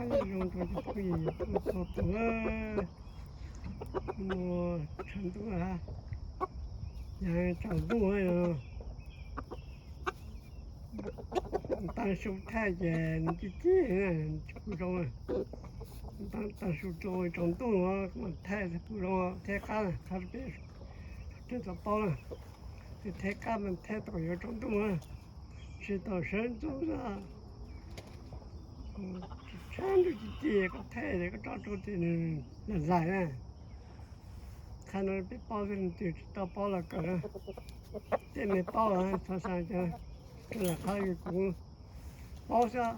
Zoo rau cov phooj ywg txhua tus, mus tshav ntuj, yog tsaus ntuj no, taag su thaij ces nws cig cig, tsis pum zoo. Taag su rau tsaus ntuj no mas thaij tsis pum zoo, thaij qab na, qhov peb tau paub na, thaij qab mas thaij thaum yuav tsaus ntuj na, tsis tau sawv ntxov na. Kuv tsis tshab ntuj cig cig, koj thaij es koj tso rau ces nws lam laim na. Qhov no peb paub xwb, leej twg tsis tau paub los kawm na. Tej me paub los thov xav cov, rau lam qhov kuv paub xwb.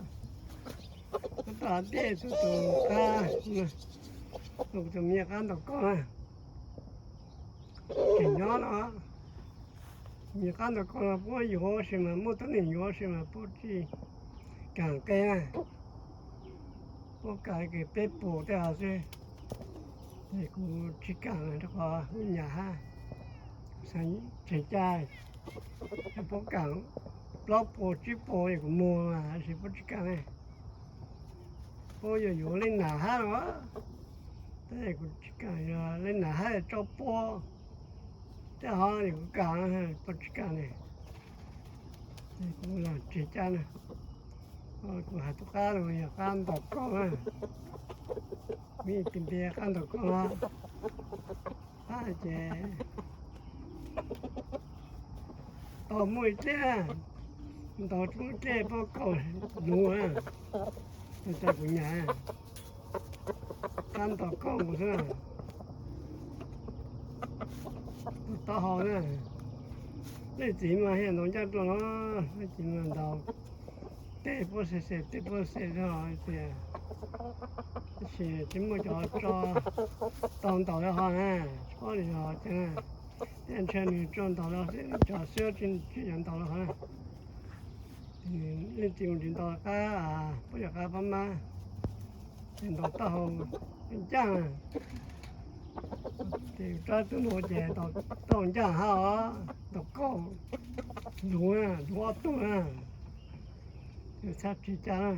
Koj tau ntej tus tus qab, tus me nyuam qab ntaus koj na, tseem nyob no. Me nyuam qab ntaus koj no puab yuav si mas, muaj tuab neeg yuav si mas puab tsis kaam qe na. Puab kaam kws peb puas tej hov xwb, ces kuv tsis kaam rau qhov kuv nyam hab. Kuv xav tseg cai, puab kaam plaub puas tsib puas es kuv muag mas, tab sis puab tsis kaam ne. Puab yuav yuav leej nam hab no, tab sis kuv tsis kaam, yog leej nam hab tso puab tej hov es kuv kaam, puab tsis kaam ne. Kuv lam tseg cai na. Kuv has tus qab no yog qab ntaus koj na, me tis npe qab ntaus koj no. Qab ces tau muaj ib dlej, ntaus tau ib dlej puab kaum lub, tau cov kuv nyam, qab ntaus koj mus xwb. Taub hau na, leej txiv mas thiaj ntaus ncaj dlua no, leej txiv mas ntaus tej puab xem xem tej puab xem zog tias, tab sis tsis muaj cov tso tau ntaus lawm hov na, tsis paub li yog cas na. Tej ntshe nws tso ntaus lawm xwb, cov xwb tsis, tsis yuav ntaus lawm hov na. Leej txiv mus tsis ntaus qab, puab yog qab pab mab, ces ntaus taub hau ncaj. Ces tso tus no ces ntaus taub hau ncaj hab os, ntaus kaum lub, lub ob tug na. Txhaj tseg cai na,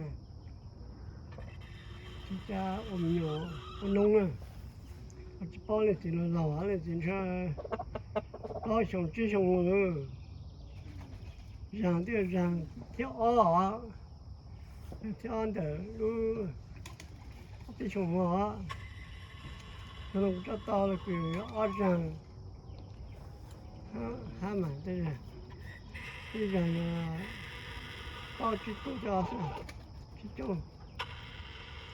tseg cai ua me nyuam ua noob na. Tsis paub leej txiv los laus, leej txiv ntshe plaub xyoo tsib xyoo lawm. Zaag twb zaag thib ob os, zaag thib ob ntawm lub ob peb xyoo no. Cov no kuv coj tau los kws ob zaag hab mas tej zaag, tej zaag yog plaub tsib tug, tsib tug,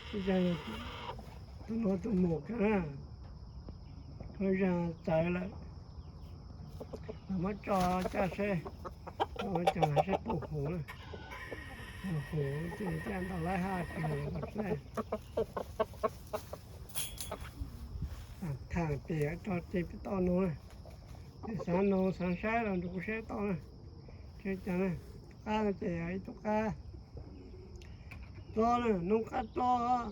tej zaag yog tus no tus mus kawg na, zaag txawv lawm. Los muab tso caj seb, los muab coj seb puas huv na. Huv ces caj ntaus laib hab tsis huv los tsis laib. Thaam pem tso ces peb tau nug na. Xaav nug xaav saib los nrug kuv saib tau na. Saib cas na. Qab no ces yog ib tug qab dlob na, noob qab dlob.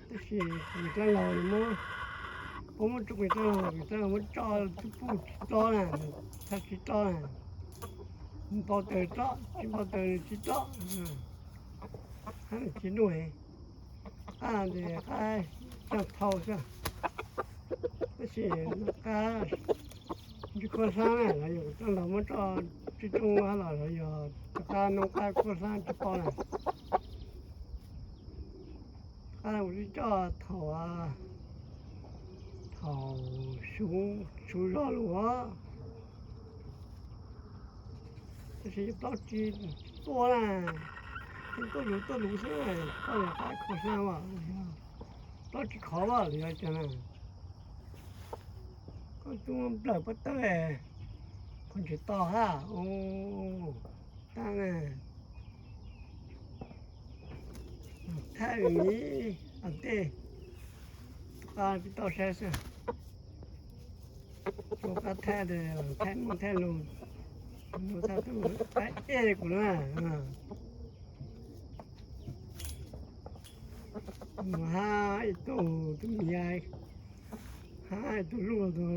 Tab sis kuv dlaab laug nws muab, puab muab tso, kuv dlaab laug, kuv dlaab laug muab tso tub puj tsis dlob na, nws txhaj tsis dlob na. Nws npau taws dlob, tsis npau taws nws tsis dlob. Qab no tsis nuj, qab no ces qab tsaaj thau xwb. Tab sis qab ntsib khuab hlab na, los yog kuv dlaab laug muab tso tsib tsoob los yog rov qab noob qab khuab hlab tsis paub na. Qab no kuv twb coj thaum, thaum suv zog lug os. Tab sis plaub tsis tuaj na, tuaj luv tuaj luv xwb, koj yog qab khuab hlab as, plaub tsis khov as los yog cas na. Koj tub nplawm pob tawb, koj tsis tau hab. Tab na, thaij ib ntej, qab peb tau saib xwb. Rua qab thaij, thaij muaj thaij lug, lug txhaj tub qab ej kuv na. Mus hab ib tug tub mi, hab ib tug luj tug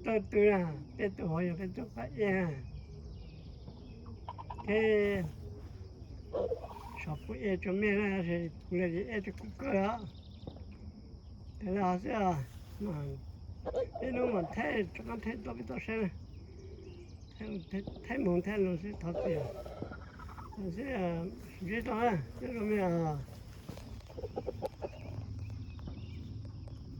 dawb twb na, peb tug hov yog peb tug qab ej na. Ces Kuv eb tso mej na, kuv li eb tso kuv kawg os. Tes li xwb, ib hnub mas thaij rov qab thaij tau peb tau saib na. Thaij mus thaij los xwb thov txim. Xwb, ntsib dua na, nyob zoo mej os.